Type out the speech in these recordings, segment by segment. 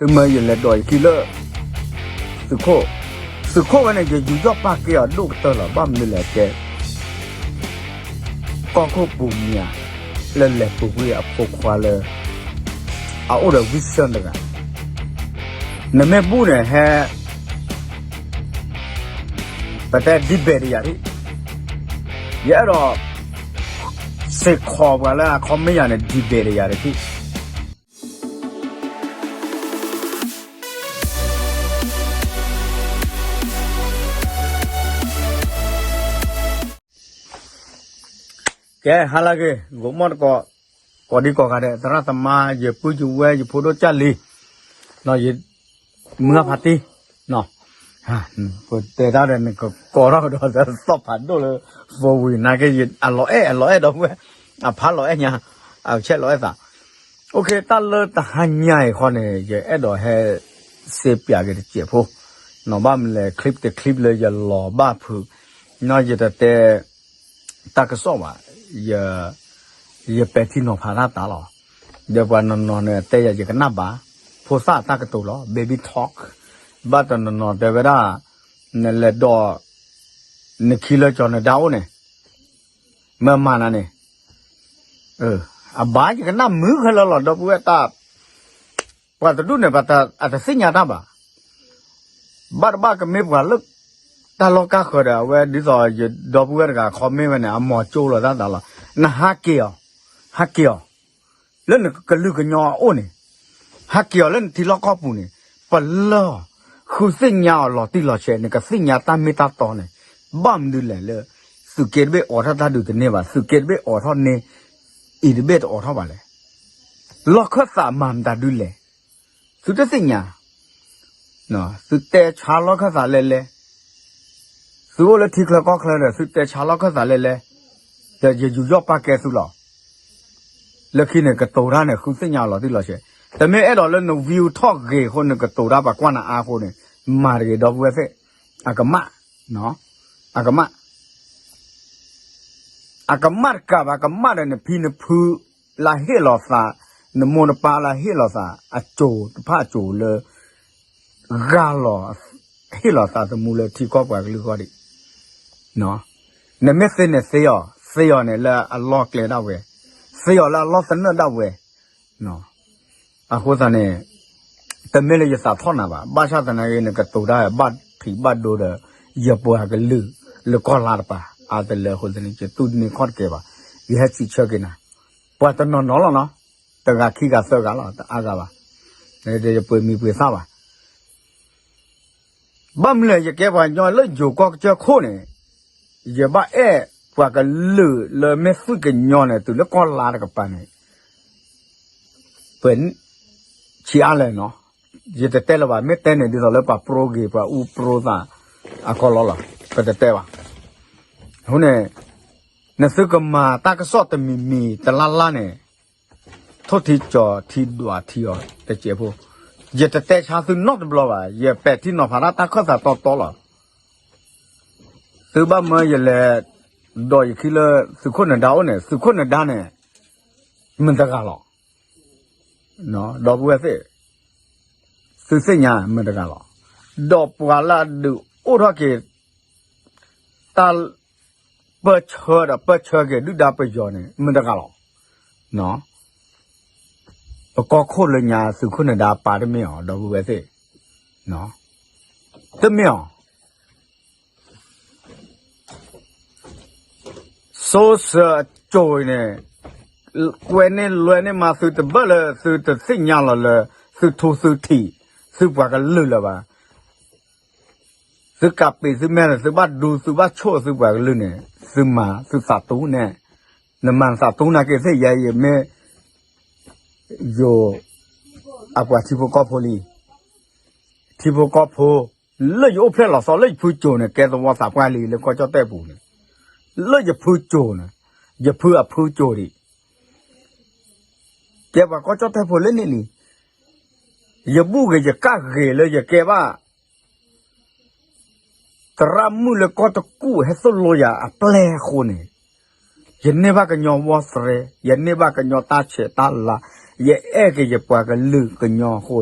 သုမၢယလဲၤဒိးယခံလၢ သုးခိၣ်, သုးခိၣ်ဝဲန့ၣ် ယယူးယီၣ်ပာ်ကဲအီၤဒိၣ်ကတၢၢ်လီၤ. ဘၣ်မနုၤလဲၣ်ကဲ ကီၢ်ခိၣ်ပူၤမံၤဧါ, လၢလဲၤပူၤကွံာ်အဖိခွါလၢ အအိၣ်ဒီး vision တဂၤ, နမ့ၢ်ဘူၣ်န့ၣ်ဟဲ ပတဲ debate တယၤဒၣ်, ယအဲၣ်ဒိး စ့ၢ်ကီးပှၤလၢအခီမ့ၢ်ယၤန့ၣ် debate တယၤတထံၣ်. ကဲ ဟါလၢအဂ့ၤ ဂီၤမီၢ်တကိး, ကိးဒံကိးဂၤဒဲး သရၣ်သမါ ယပုၢ်ယဝဲၢ် ယဖိဒိၣ်ကၢ်လံၤ, ယမုၢ်ဂၢ်ဖါတံၢ်, ပတဲတၢ်ဒီး နကကိးထီၣ်ကဒီးသီၣ်ဖးဒိၣ်လၢ ဖိဝံၤနာ်က့ အလီၤအဲၣ် အလီၤအဲၣ်ဒီပုၢ်ဝဲၢ်, အဖးလီၤအဲၣ်ညါ, အဆဲးလီၤအဲၣ်သး. တၢ်လၢတဟါညါအံၤဃီန့ၣ် ယအဲၣ်ဒိးဟဲ စ့ပၠးက့ၤတစဲးဖိ, နီၢ်ဘၣ်မနုၤလဲၣ် clip တ clip လၢယလီၤဘၣ်ဖုး, နီၢ်ယတတဲ တၢ်ကစီၣ်ဘၣ်, ယပဲာ်ထံနီၤဖးတၢ်သးလီၤ. ဒီးပှၤနီၢ်နီၢ်န့ၣ် တဲယၤယကနၣ်ဘၣ်, ဖိသၣ်တၢ်ကတိၤလီၤ baby talk, ဘၣ်တနီၤနီၤတဲဝဲဒၣ် နလဲၤဒိး နခံလၢကၠီၤနဒါအိၣ်န့ၣ် မ့ၢ်မၤနၤန့ၣ်, အဘၣ်ယကနၣ်မုာ်ခဲလၢာ်လီၤ ဒီပုၢ်ဝဲၢ်တၢ်, ပှၤတဒူၣ်န့ၣ် အတသ့ၣ်ညါတၢ်ဘၣ်, ဘၣ်တဘၣ်ကမ့ၢ်ပှၤလၢ တၢ်လီၢ်ကါဃၢၤဒီး အဝဲဒ်သိးယဒီပုၢ်ဝဲၢ်တဂၤ comment ဝဲန့ၣ် အမိၤကၠိလိာ်သးသးလီၤ. နဟးက့ၤအီၤ, ဟးက့ၤအီၤ လၢနကလုာ်ကညီအအိၣ်န့ၣ်, ဟးက့ၤအီၤလၢနထံလီၢ်ကီၢ်ပူၤန့ၣ်, ပလၢ ဃုသ့ၣ်ညါအီၤလီၤတံၢ်လီၤဆဲး နကသ့ၣ်ညါတၢ်မ့ၢ်တၢ်တီန့ၣ်, ဘၣ်မနုၤလဲၣ်လၢ သုးက့တဘ့ၣ်အိးထီၣ်တၢ်ဒုးတန့ၢ်ဘၣ်, သုးက့တဘ့ၣ်အိးထီၣ်န့ၢ် အံၤတဘ့ၣ်တအိးထီၣ်ဘၣ်လဲၣ်. လီၢ်ခၢၣ်သးမၤမတၤဒုလဲၣ်, သုတသ့ၣ်ညါ, သုတဲဆါလီၢ်ခၢၣ်သးလဲၣ်လဲၣ်, သုအိၣ်လၢထံချၢကီၢ်ချၢဒီး သုတဲဆါလီၢ်ခၢၣ်သးလဲၣ်လဲၣ်, ဒီးယယူးယီၣ်ပာ်ကဲသုလီၤ. လၢခံန့ၣ် ကတိၤတၢ်န့ၣ် ဃုသ့ၣ်ညါအီၤလီၤတံၢ်လီၤဆဲး, တမ့ၢ်အဲၣ်ဒိးလၢန view ထီၣ်ဂ့ၤအဃိ နကတိၤတၢ်ပှၤကွၢ်နၤအါအဃိန့ၣ်, မၤတဂ့ၤ ဒီပုၢ်ဝဲၢ်သ့ၣ်, အကမၣ်, အကမၣ် အကမၣ်တကးဘၣ် ကမၣ်ဒီးနဖံနဖု လၢဟ့ၣ်လီၤသး, နမိၢ်နပၢ်လၢဟ့ၣ်လီၤသး အစိၤတဖၣ်အစိၤလၢ ဂၢ်လီၤ, ဟ့ၣ်လီၤသးသမူလၢထံကီၢ်ပှၤကလုာ်ဂီၢ်ဒံး, နမ့ၢ်သ့န့ၣ်သ့အီၤ, သ့အီၤန့ၣ်လၢအလီၢ်ကျဲဒၣ်ဝဲ, သ့အီၤလၢအလီၢ်သနၢၣ်ဒၣ်ဝဲ, အဃိသတးန့ၣ် တမ့ၢ်လၢယသးထီၣ်နၤဘၣ်, ဘၣ်ဆၣ်သနာ်က့ နကတိၤတၢ်ဘၣ်ဖံးဘၣ်ဒိဒီး ယပှၤကလုာ်လၢကီၢ်လါတပၤ အါတလၢအဃိသတးန့ၣ် ယတူၢ်တန့ၢ်ခီၣ်တကဲဘၣ်, ယဟဲစံးဆၢက့ၤနၤ, ပှၤတနီၤနီၤလီၤနီၤ, တဂၤခံဂၤသၢဂၤလီၤ တအါဂၤဘၣ်, ယပှ့ၤမံၤပှ့ၤသၣ်ဘၣ် ဘၣ်မနုၤလဲၣ် ယကဲပှၤကညီလၢယိၤကီၢ်ကစၢၢ်ခိၣ်န့ၣ်, ယဘၣ်အဲၣ်ပှၤကလုာ်လၢမ့ၢ်သွံၣ်ကညီန့ၣ် တုၤလၢကီၢ်လါတကပၤန့ၣ်, ပှဲၤဆံးအါလဲၣ်နီၤ, ယတတဲလၢၤဘၣ် မ့ၢ်တဲန့ၣ် ဒ်သိးလၢပှၤပြိဂ့ၤ ပှၤအူပြိသး အကီၢ်လီၤလီၤ ပတတဲဘၣ်. အဃိန့ၣ် နသုကမၤတၢ်ကစီၣ်တမံၤမံၤတလါလါန့ၣ် ထိၣ်ထံကၠီၤထံဒွးထံအီၤတစဲးဖိ, ယတတဲဆါသုနီတဘျီဘၣ်, ယပဲာ်ထံနီၤဖးတၢ်တၢ်ခၢၣ်သးတီတီလီၤ. သုဘၣ်မၢယလဲၤဒိးယခံလၢသုးခိၣ်နဒါအိၣ်န့ၣ် သုးခိၣ်နဒါန့ၣ် မတၤတဂၤလီၤ. ဒီပုၢ်ဝဲၢ်သ့ၣ်, သုသ့ၣ်ညါမတၤတဂၤလီၤ. ဒီးပှၤလၢအဒုးအိၣ်ထီၣ်က့ၤ တၢ်ပၢၢ်ဆၢဒီးပၢၢ်ဆၢက့ၤဒုၣ်ဒါပယီၤန့ၣ် မတၤတဂၤလီၤ. ပကီၢ်ခိၣ်လၢညါ သုးခိၣ်နဒါပာ်တမ့ၢ်အီၤ ဒီပုၢ်ဝဲၢ်သ့ၣ်, တမ့ၢ်အီၤ စိၤစၢၤအစိၤန့ၣ်, ကွဲန့ၢ်လွဲန့ၢ်မးသုတဘၣ်လၢသုတသ့ၣ်ညါလီၤလၢ သုထူသုထံး သုပှၤကလုာ်လၢၤဘၣ်. သုကးပ့ၤသုမဲာ်လၢ သုဘၣ်ဒူသုဘၣ်ဆိၣ်သုပှၤကလုာ်န့ၣ် သုမၤသုသးတူန့ၣ်, နမၤနသးတူနာ်က့သ့ၣ်ယဲ ယမ့ၢ် ယိၤ အပှၤထံဖိကီၢ်ဖိလံ, ထံဖိကီၢ်ဖိ လၢယအိၣ်ဖျဲၣ်လီၤသီလၢယဖုစိၤန့ၣ် ကဲသဝီသးပှၢ်လံလၢကီၢ်ကၠီၣ်တဲၣ်ပူၤန့ၣ်, လၢယဖုစိၤန့ၣ်, ယဖုအဖုစိၤဒံး, ကဲပှၤကီၢ်ကၠီၣ်တဲၣ်ဖိလၢန့ၣ်လံ, ယဘူၣ်ဂ့ၤယကၣ်ဂ့ၤလၢယကဲဘၣ် သရၣ်မုၣ်လၢကီၢ်တကူၣ်ဟဲသိၣ်လိယၤအပျဲၢ်အဃိန့ၣ်, ယန့ၢ်ဘၣ်ကညီဝီသရဲ, ယန့ၢ်ဘၣ်ကညီတၢ်ဆဲးတၢ်လၤ, ယအဲၣ်က့ၤယပှၤကလုာ်ကညီအဃိ,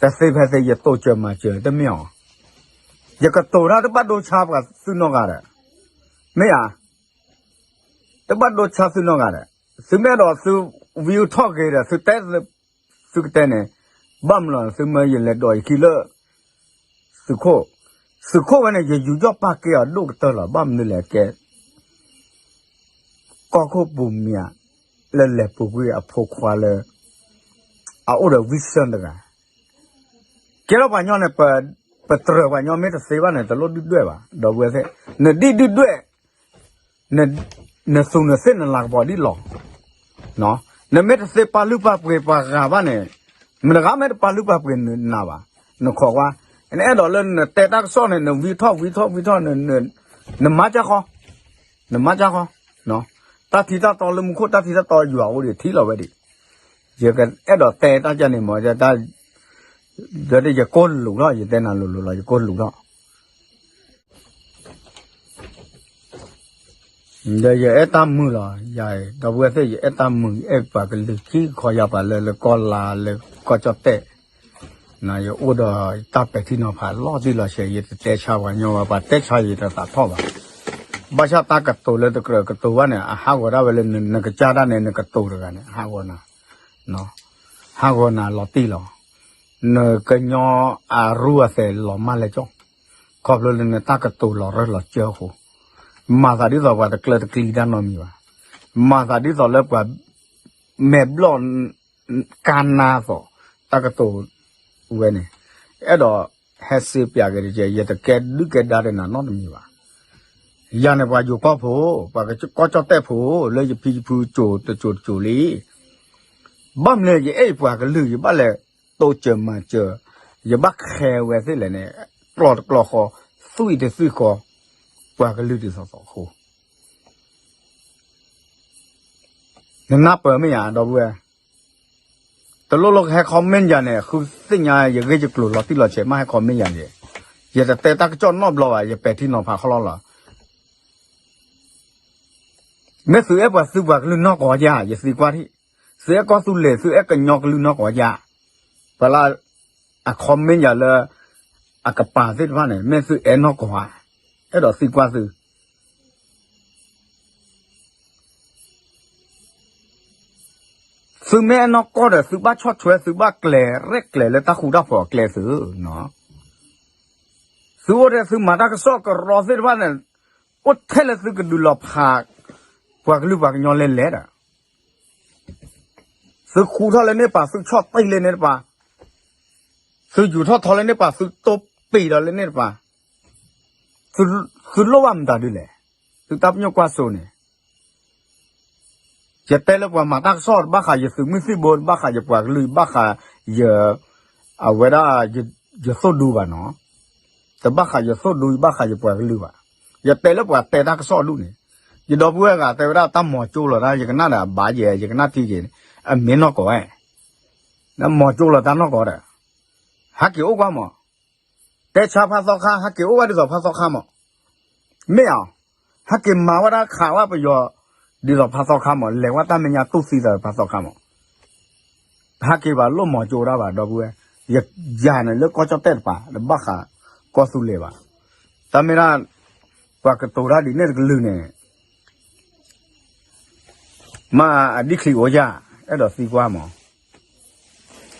တသ့ဖဲသ့ ယတိၢ်စၢၤမၤစၢၤတမ့ၢ်အီၤ, ယကတိၤတၢ်တဘၣ်ဒိဆါပှၤသုနီတဂၤဒီး, မ့ၢ်ဧါ, တဘၣ်ဒိဆါသုနီတဂၤဒီး, သုမ့ၢ်အဲၣ်ဒိးသု ဝံထီၣ်ဂ့ၤဒီး သုတဲ သုကတဲန့ၣ်, ဘၣ်မနုၤသုမၢယလဲၤဒိးယခံလၢ သုးခိၣ်, သုးခိၣ်ဝဲန့ၣ် ယယူးယီၣ်ပာ်ကဲအီၤဒိၣ်ကတၢၢ်လီၤ. ဘၣ်မနုၤလဲၣ်ကဲ ကီၢ်ခိၣ်ပူၤမံၤဧါ, လၢလဲၤပူၤကွံာ်အဖိခွါလၢ အအိၣ်ဒီး vision တဂၤ, ကဲထီၣ်ပှၤညီန့ၣ် ပတြၢၤပှၤညီမ့ၢ်တသ့ဘၣ်န့ၣ် တလိၣ်ဒုၣ်ဒွဲၣ်ဘၣ် ဒီပုၢ်ဝဲၢ်သ့ၣ်, နဒ်ဒုၣ်ဒွဲၣ် နသူၣ်နသ့ၣ်နလၤကပီၤဒ်လီၤ, နမ့ၢ်တသ့ပာ်လုၢ်ပာ်ပှ့ၤပှၤဂၤဘၣ်န့ၣ်, မတၤဂၤမ့ၢ်တပာ်လုၢ်ပာ်ပှ့ၤနၤဘၣ်, နခိးကွၢ်, နအဲၣ်ဒိးလၢနတဲတၢ်ကစီၣ်န့ၣ် နဝံထီၣ်ဝံထီၣ်ဝံထီၣ်, နမၤကၢ်ဃီ, နမၤကၢ်ဃီ, တၢ်ထံတၢ်တီလၢမူခိၣ် တၢ်ထံတၢ်တီယွၤအိၣ်ဒံး ထံၣ်လီၤဝဲဒံး, ယကအဲၣ်ဒိးတဲတၢ်ကန့ၣ်မ့ၢ် ဒီးယကိၢ်လူးထီၣ် ယတဲနၤလိၤလိၤလီၤ ယကိၢ်လူးထီၣ် ဒီးယအဲၣ်တၢ်မုာ်လီၤ, ယၤအံၤ ဒီပုၢ်ဝဲၢ်သ့ၣ် ယအဲၣ်တၢ်မုာ် ယအဲၣ်ပှၤကလုာ်ခံခီယၤပှၤလၢလၢကီၢ်လါလၢကီၢ်ကၠီၣ်တဲၣ်, ယအိၣ်ဒီးတၢ်ပဲာ်ထံနီၤဖးလီၤတံၢ်လီၤဆဲး ယတတဲဆါပှၤညီဘၣ် ပှၤတဲဆါယတသးထီၣ်ဘၣ်, ဘၣ်ဆၣ်တၢ်ကတိၤလၢတကြၢးကတိၤဘၣ်န့ၣ် အဟးဂီၤဒၣ်ဝဲလၢနကစၢ်ဒၣ်န့ၣ် နကတိၤတဂၤန့ၣ် ဟးဂီၤနၤ ဟးဂီၤနၤလီၤတံၢ်လီၤ, နကညီအရူအသဲးလီၤမၢ်လဲၣ်ကၠီ, ခီဖျိလၢနတၢ်ကတိၤလီၤရၢၢ်လီၤစၢၤအဃိ, မၤသးဒ်သိးပှၤတကျၢၤတကျံၤတၢ်နီတမံၤဘၣ်, မၤသးဒ်သိးလၢပှၤ မဲာ်ဘျီၣ် ကါနါသိး တၢ်ကတိၤဝဲန့ၣ်, အဲၣ်ဒိးဟဲစ့ပၠးက့ၤတက့ၢ် ယတကဲဒုၣ်ကဲဒါဒီးနၤနီတမံၤဘၣ်, ယၤန့ၣ်ပှၤယိၤကီၢ်ဖိ, ပှၤကီၢ်ကၠီၣ်တဲၣ်ဖိ လၢယဖံယဖုစိၤတစိၤတစိၤလံ, ဘၣ်မနုၤယအဲၣ်ယပှၤကလုာ် ယဘၣ်လဲၤတိစၢၤမၤစၢၤ, ယဘၣ်ခဲဝဲသ့ၣ်လဲၣ်န့ၣ်, ကျီၢ်တကျီၢ်ဃီ, သွံၣ်တသွံၣ်ဃီ, ပှၤကလုာ်ဒ်သိးသိးအဃိ နနၢ်ပၢၢ်မ့ၢ်ယၤ ဒီပုၢ်ဝဲၢ်, တလိၣ်လိၣ်ကဟဲ comment ယၤန့ၣ် ဃုသ့ၣ်ညါယဂ့ၢ်ယကျိၤလီၤတံၢ်လီၤဆဲး မ့ၢ်ဟဲ comment ယၤန့ၣ်, ယတတဲတၢ်ကစီၣ်နီတဘျီဘၣ် ယပဲာ်ထံနီၤဖးခီလီၤလီၤ, မ့ၢ်သုအဲၣ်ပှၤသုပှၤကလုာ်နီၢ်ကီၢ်ဧါ ယသံကွၢ်ထံၣ်, သုအဲၣ်ကီၢ်သူလ့ၤ သုအဲၣ်ကညီကလုာ်နီၢ်ကီၢ်ဧါ, ပှၤလၢ အ comment ယၤလၢ အကပၤသ့ၣ်တဖၣ်န့ၣ် မ့ၢ်သုအဲၣ်နီၢ်ကီၢ်ဧါ, အဲၣ်ဒိးသံကွၢ်သု သုမ့ၢ်အဲၣ်နီၢ်ကီၢ်ဒီး သုဘၣ်ဆီၣ်ထွဲ သုဘၣ်ကျဲၤရဲၣ်ကျဲၤလၢတၢ်ဃူတၢ်ဖိးအကျဲသု, သုအိၣ်ထဲသုမၤတၢ်ကစီၣ်ကရီသ့ၣ်တဖၣ်န့ၣ်, အိၣ်ထဲလၢသုကဒုးလီၤဖး ပှၤကလုာ်ပှၤကညီလဲၤလဲၤဒီး သုဃူထီၣ်လၢန့ၢ်ပၤ သုဆီၣ်တံၢ်လၢန့ၢ်တပၤ, သုယူၤထီၣ်ထီလၢန့ၢ်ပၤ သုတိပ့ၤဒီးလၢန့ၢ်တပၤ, သုလိၣ်ဘၣ်မတၤဒုလဲၣ်, သုတၢ်ပညိၣ်ကွၢ်စိန့ၣ်, ယတဲလၢပှၤမၤတၢ်ကစီၣ်တဘၣ်ဃးယသုးမုၢ်သံၣ်ဘိ တဘၣ်ဃးယပှၤကလုာ် ဘၣ်ဃးယ အဝဲဒၣ် ယသိၣ်ဒူဘၣ်နီၤ, တဘၣ်ဃးယသိၣ်ဒူ ယဘၣ်ဃးယပှၤကလုာ်ဘၣ်, ယတဲလၢပှၤတဲတၢ်ကစီၣ်ဒူၣ်န့ၣ်, ယဒီပုၢ်ဝဲၢ်ဂၤတဲဝဲဒၣ်တၢ်မီၤကၠိလီၤတၢ် ယကနၣ်ဒီးအဘၣ်ယဲ ယကနၣ်ထံက့ၤန့ၣ်, အမ့ၢ်နီၢ်ကီၢ်ဝဲ, မီၤကၠိလီၤတၢ်နီၢ်ကီၢ်ဒီး, ဟဲက့ၤအိၣ်ကွၢ်မး တဲဆါဖးသီခါ ဟဲက့ၤအိၣ်ဝဲဒ်သိးဖးသီခါမး, မ့ၢ်ဧါ, ဟဲက့ၤမၤဝဲဒၣ်ခးဝဲပယီၤ ဒ်သိးဖးသီခါမး လဲၤဝဲတၢ်မဲာ်ညါတူၢ်သံသးဖးသီခါမး, ဟဲက့ၤဘၣ်လိၣ်မီၤကၠိဒၣ်ဘၣ် ဒီပုၢ်ဝဲၢ်, ယၤန့ၣ်လၢကီၢ်ကၠီၣ်တဲၣ်တပၤ တဘၣ်ဃးကီၢ်သူလ့ၤဘၣ်, တၢ်မ့ၢ်ဒၣ် ပှၤကတိၤတၢ်ဒ်န့ၣ်တကလုာ်န့ၣ် မ့ၢ်အဒံၣ်ချံအိၣ်ယၤ, အဲၣ်ဒိးသံကွၢ်မး,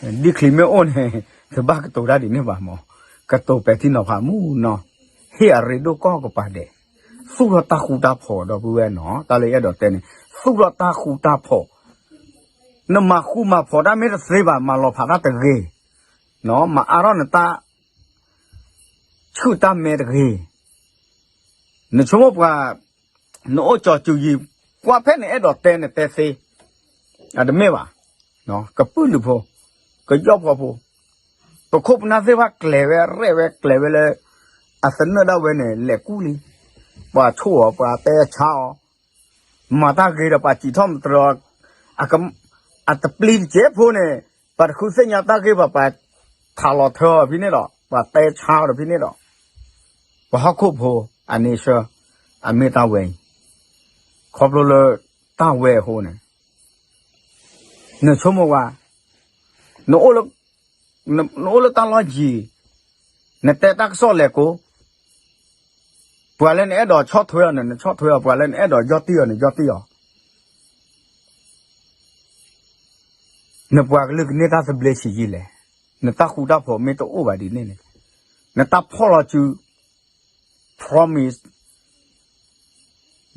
ဒံၣ်ချံမ့ၢ်အိၣ်န့ၣ် တဘၣ်ကတိၤတၢ်ဒ်န့ၣ်ဘၣ်မး, ကတိၤပဲာ်ထံနီၤဖးမုၢ်နီၤ, ဟ့ၣ်အရ့ဒိၣ်ကီၢ်ကပၤဒဲး, သူၣ်ထီၣ်တၢ်ဃူတၢ်ဖိး ဒီပုၢ်ဝဲၢ်နီၤ, တၢ်လၢယအဲၣ်ဒိးတဲန့ၣ် သူၣ်ထီၣ်တၢ်ဃူတၢ်ဖိး, နမၤဃူမၤဖိးတၢ်မ့ၢ်တသ့ဘၣ် မၤလီၤဖးတၢ်တဂ့ၤ, မၤအါထီၣ်နတၢ် ဆူၣ်တၢ်မဲတဂ့ၤ, နဆိကမိၣ်ပှၤ, နအိၣ်ကၠီၤစူၤယံၤ, ကွၢ်ဖဲနအဲၣ်ဒိးတဲနတဲသ့, အတမ့ၢ်ဘၣ်, ကပုၢ်လုးဖိ, ကယီၣ်ဖီဖိ, ပခိၣ်ပနၢ်သ့ၣ်တဖၣ်ကျဲၤဝဲရဲၣ်ဝဲကျဲၤဝဲလၢ အသနၢၣ်ဒၣ်ဝဲန့ၣ် လဲၤကူၣ်လံ, ပှၤဆိၣ်အီၤ ပှၤတဲဆါအီၤ မၤတၢ်ဂ့ၤဒီးပှၤစံးထီၣ်မတြီ, အတပျံၤတစဲးဖိန့ၣ်, ပှၤတဃုသ့ၣ်ညါတၢ်ဂ့ၢ်ဘၣ် ပှၤထးလီၤထၢအီၤဖဲန့ၣ်ဒီး ပှၤတဲဆါအီၤဒီးဖဲန့ၣ်ဒီး, ပှၤဟီၣ်ခိၣ်ဖိ အန့ဆၢ, အမ့ၢ်တၢ်ဝဲအံၤ, ခီဖျိလၢတၢ်ဝဲအဃိန့ၣ် နဆိကမိၣ်ဝဲ, နအိၣ်လၢ နအိၣ်လၢတၢ်လီၢ်ယံၤ, နတဲတၢ်ကစီၣ်လဲၤကိး, ပှၤလၢနအဲၣ်ဒိးဆီၣ်ထွဲအီၤန့ၣ် နဆီၣ်ထွဲအီၤ, ပှၤလၢနအဲၣ်ဒိးယီၢ်တံၢ်အီၤန့ၣ် ယီၢ်တံၢ်အီၤ. နပှၤကလုာ်ကန့ၢ်တၢ်သဘျ့ဆံးယံာ်လဲၣ်. နတၢ်ဃူတၢ်ဖိးမ့ၢ်တအိၣ်ဘၣ်ဒ်န့ၣ်န့ၣ်, နတၢ်ဖီၣ်လီၤစု promise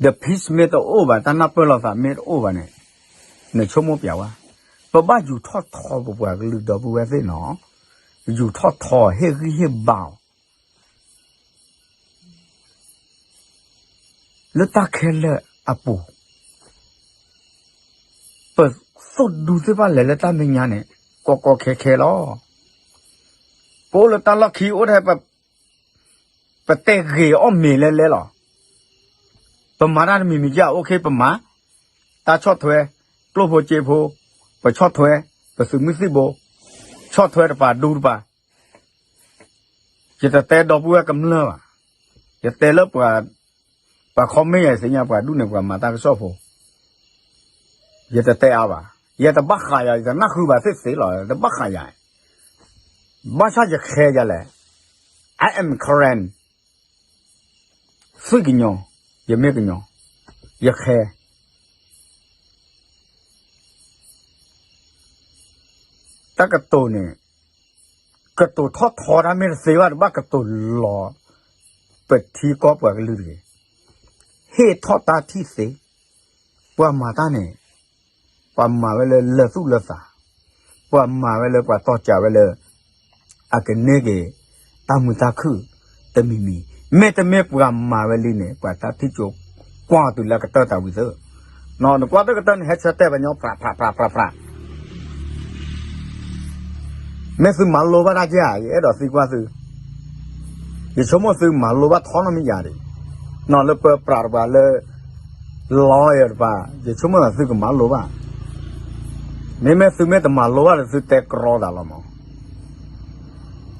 the peace မ့ၢ်တအိၣ်ဘၣ်, တၢ်နၢ်ပၢၢ်လိာ်သးမ့ၢ်တအိၣ်ဘၣ်န့ၣ်, နဆိကမိၣ်ပျးဝဲ, ပဘၣ်ယူၤထီၣ်ထီပပှၤကလုာ်ဒီပုၢ်ဝဲၢ်သ့ၣ်နီၤ, ယူၤထီၣ်ထီဟ့ၣ်ဂံၢ်ဟ့ၣ်ဘါအီၤ လၢတၢ်ခဲလၢာ်အပူၤ, ပသိၣ်ဒူသ့ၣ်တဖၣ်လဲၤလၢတၢ်မဲာ်ညါန့ၣ် ကီကီခဲခဲလီၤ. ပအိၣ်လၢတၢ်လီၢ်ခံအိၣ်ထဲ ပတဲဂ့ၤအီၣ်မ့ၤလဲၤလဲၤလီၤ. ပမၤတၢ်တမံၤမံၤကအိၣ်ခ့ ပမၤ, တၢ်ဆီၣ်ထွဲ, ကျိၣ်ဖိစ့ဖိ, ပဆီၣ်ထွဲ, ပသုးမုၢ်သံၣ်ဘိ, ဆီၣ်ထွဲတပၤဒူတပၤ ယတတဲဒီပုၢ်ဝဲၢ်ကမျၢၢ်ဘၣ်. ယတဲလၢပှၤ, ပှၤ comment ယၤ ယသ့ၣ်ညါပှၤဒူၣ်န့ၣ် ပှၤမၤတၢ်ကစီၣ်ဖိ, ယတတဲအါဘၣ်. ယတဘၣ်ဃးယၤ, ယတနၢ်ဃုဘၣ်သ့ၣ်သ့ၣ်လီၤ, တဘၣ်ဃးယၤ. ဘၣ်ဆၣ်ယဃဲယၤလဲၣ်. I am Karen, သွံၣ်ကညီ, ယမ့ၢ်ကညီ, ယဃဲ တၢ်ကတိၤန့ၣ်, ကတိၤထီၣ်ထီတၢ်မ့ၢ်တသ့ဘၣ် တဘၣ်ကတိၤလီၤ ပထံကီၢ်ပှၤကလုာ်တဂ့ၤ. ဟ့ၣ်ထီၣ်တၢ်ထံၣ်သ့, ပှၤမၤတၢ်န့ၣ်, ပှၤမၤဝဲလၢလၢာ်သူၣ်လၢာ်သး, ပှၤမၤဝဲလၢပှၤတီၢ်ကးဝဲလၢ အကန့ၢ်က့ၤ တၢ်မုာ်တၢ်ခုၣ်တမံၤမံၤ, မ့တမ့ၢ်ပှၤမၤဝဲလံန့ၣ် ပှၤတၢ်ထံၣ်ကၠိကွၢ်တုၤလၢကတၢၢ်တၢ်ဝံၤသၢ. နကွၢ်တၢ်ကတၢၢ်န့ၣ် ဟဲဆၢတဲာ်ပှၤညီ ဖြးဖြးဖြးဖြးဖြး မ့ၢ်သုမၤလိဘၣ်တၢ်ကဲဧါ, ယအဲၣ်ဒိးသံကွၢ်သု, ယဆိကမိၣ်သုမၤလိဘၣ်ထီနီတမံၤယၤဒံး, နီၢ်လၢပၢပြးတပှၤလၢ lawyer တပၤ, ယဆိကမိၣ်သုကမၤလိဘၣ်, မ့မ့ၢ်သုမ့ၢ်တမၤလိဘၣ်ဒီးသုတဲကြီသးလီၤမး.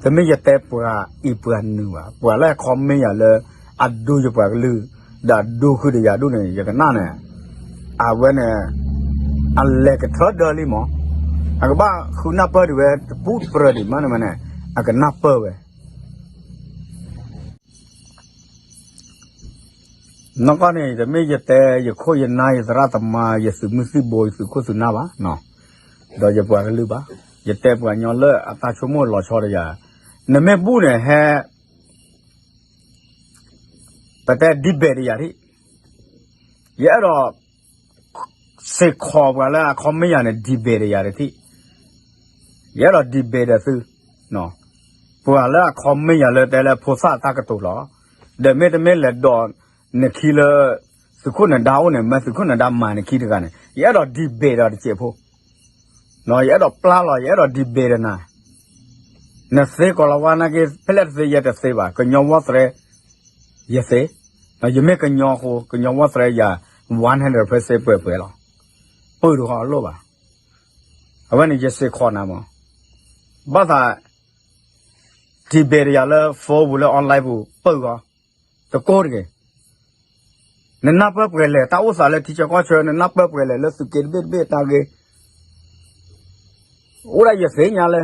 တမ့ၢ်ယတဲပှၤအံၤပှၤနုၤဘၣ်, ပှၤလၢ comment ယၤလၢ အဒိယပှၤကလုာ်, ဒီးအဒိဃုာ်ဒီးယၤဒူၣ်န့ၣ် ယကနၣ်န့ၣ်, အဝဲန့ၣ် အလဲၤကထၢဒၢလံမး, အကဘၣ်ဃုနၢ်ပၢၢ်ဒံးဝဲ တပူတပြၢၤဒံးမးန့ၣ်မးန့ၣ်, အကနၢ်ပၢၢ်ဝဲ နီၢ်ကီၢ်န့ၣ် တမ့ၢ်ယတဲယခိၣ်ယနၢ် ယသရၣ်သမါ ယသုးမုၢ်သံၣ်ဘိ ယသုးခိၣ်သုးနၢ်ဘၣ်, ဒီးယပှၤကလုာ်ဘၣ်, ယတဲပှၤကညီလၢအတၢ်ဆိကမိၣ်လီၤဆီတယၤ, နမ့ၢ်ဘူၣ်န့ၣ်ဟဲ ပတဲ debate တယၤထံၣ်, ယအဲၣ်ဒိး စ့ၢ်ကီးပှၤလၢအ comment ယၤန့ၣ် debate တယၤတထံၣ်, ယအဲၣ်ဒိး debate ဒီးသု, ပှၤလၢအ comment ယၤလၢတဲလၢဖိသၣ်တၢ်ကတိၤလီၤ, ဒီးမ့တမ့ၢ်လဲၤဒိးနခံလၢ သုးခိၣ်နဒါအိၣ်န့ၣ် မ့ၢ်သုးခိၣ်နဒါမၤနခံတဂၤန့ၣ် ယအဲၣ်ဒိး debate ဒီးတစဲးဖိ, ယအဲၣ်ဒိးပျၢ်လီၤ ယအဲၣ်ဒိး debate ဒီးနၤ, နသ့ကီၤလၤဝါနာ်က့ ဖဲလဲၣ်တသ့ယဲတသ့ဘၣ် ကညီဝီသရဲ ယသ့, ယမ့ၢ်ကညီအဃိ ကညီဝီသရဲယၤ one hundred percent ပှဲၤပှဲၤလီၤ, ပုၢ်တခီအလိၣ်ဘၣ်, အဝဲန့ၣ်ယစ့ၢ်ကီးနၤမး, ဘၣ်သး debate ယၤလၢ phone ပူၤလၢ online ပူၤ ပုၢ်ဂီၤ, တကိးတဂ့ၤ, နနၢ်ပၢၢ်ပှဲၤလဲၣ် တၢ်အိၣ်သးလၢထံဆၢကီၢ်ဆၢ နနၢ်ပၢၢ်ပှဲၤလဲၣ်လၢသုးက့တဘ့ၣ်တဘ့ၣ်တၢ်ဂ့ၢ် အိၣ်ဒၣ်ယသ့ၣ်ညါလၢ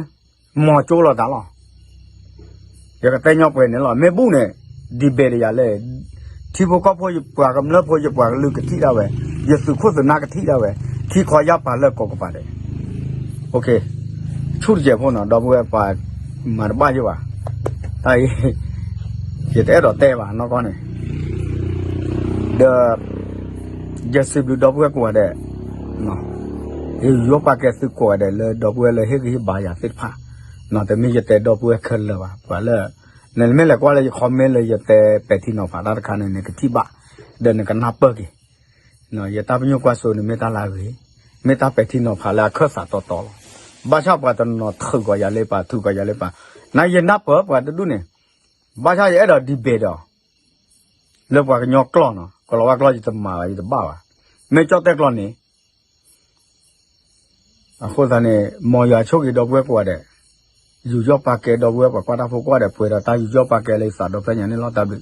မီၤကၠိလီၤတၢ်လီၤ, ယကတဲညီပှဲၤန့ၣ်လီၤ မ့ၢ်ဘူၣ်န့ၣ် debate တယၤလဲၣ်, ထံဖိကီၢ်ဖိယပှၤကမျၢၢ်ဖိယပှၤကလုာ်ကထံၣ်ဒၣ်ဝဲ, ယသုးခိၣ်သုးနၢ်ကထံၣ်ဒၣ်ဝဲ, ထံခီယၢ်ပၤလၢကိးကပၤဒဲး, ဆူၣ်တစဲးဖိနီၤ ဒီပုၢ်ဝဲၢ်ပှၤမၤတဘၣ်ယဘၣ်, တၢ်အံၤ ယတအဲၣ်ဒိးတဲဘၣ်နီၢ်ကီၢ်န့ၣ်, ဒီး ယစံးဘျုးဒီပုၢ်ဝဲၢ်ကိးဂၤဒဲး, ယယူးယီၣ်ပာ်ကဲသုကိးဂၤဒဲးလၢဒီပုၢ်ဝဲၢ်လၢဟ့ၣ်ဂံၢ်ဟ့ၣ်ဘါယၤသ့ၣ်တဖၣ်, တမ့ၢ်ယတဲဒီပုၢ်ဝဲၢ်ခဲလၢာ်ဘၣ် ပှၤလၢ နမ့ၢ်လဲၤကွၢ်လၢယ comment လၢယတဲပဲာ်ထံနီၤဖးတၢ်တခါန့ၣ် နကထံၣ်ဘၣ်, ဒီးနကနၢ်ပၢၢ်က့ၤ, ယတၢ်ပညိၣ်ကွၢ်စိန့ၣ်မ့ၢ်တၢ်လၢအဂ့ၤ, မ့ၢ်တၢ်ပဲာ်ထံနီၤဖးလၢအခၢၣ်သးတီတီလီၤ, ဘၣ်ဆၣ်ပှၤတနီၤထုးကီးယၤလၢပာ် ထုးကီးယၤလၢပာ်, နယနၢ်ပၢၢ်ပှၤတဒူၣ်န့ၣ်, ဘၣ်ဆၣ်ယအဲၣ်ဒိး debate ဒီး လၢပှၤကညီကျိာ်နီၤ ကီၤလၤဝါကျိာ်ယတမၤဘၣ် ယတဘၣ်ဘၣ်, မ့ၢ်ကၠီၣ်တဲၣ်ကျိာ်န့ၣ် အဃိသတးန့ၣ် မ်ယွၤဆိၣ်ဂ့ၤဒီပုၢ်ဝဲၢ်ကိးဂၤဒဲး, ယူးယီၣ်ပာ်ကဲဒီပုၢ်ဝဲၢ်ပှၤကွၢ်တၢ်ဖိကိးဂၤဒဲး ပှဲၤဒီးတၢ်ယူးယီၣ်ပာ်ကဲလၢယသးဒီဖျၢၣ်ညါန့ၣ်လီၤ တၢ်ဘျုး